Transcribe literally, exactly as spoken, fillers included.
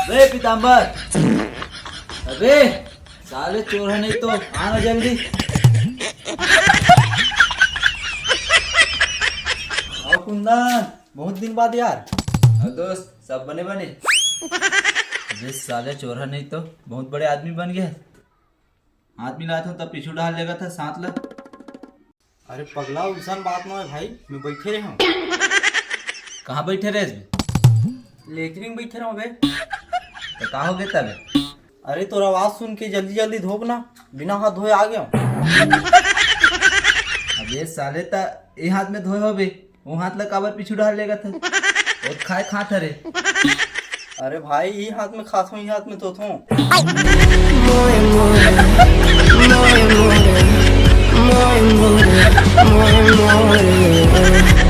रे पीताम्बर, अबे साले चोर है नहीं तो आना जल्दी। आओ कुंदन, बहुत दिन बाद यार। और दोस्त, सब बने बने? अबे साले चोर है नहीं तो बहुत बड़े आदमी बन गया। हाथ मिलात हूँ तब पीछू डाल लेगा था साथ ला। अरे पगला, उसन बात ना है भाई, मैं बैठे रहे हूँ। कहाँ बैठे रहे बे? लेटरिन बैठे रहो बे। तो का हो गया तबे? अरे तोर आवाज सुन के जल्दी जल्दी धोब ना, बिना हाथ धोए आ गया। अबे साले, ता ए हाथ में धोए हो बे, वो हाथ ला काबर पीछू डाल लेगा था? वो खाए खात हरे। अरे भाई, ये हाथ में खात हूँ, ये हाथ में धोत हूँ। More and more, more and more, more and more, more and more.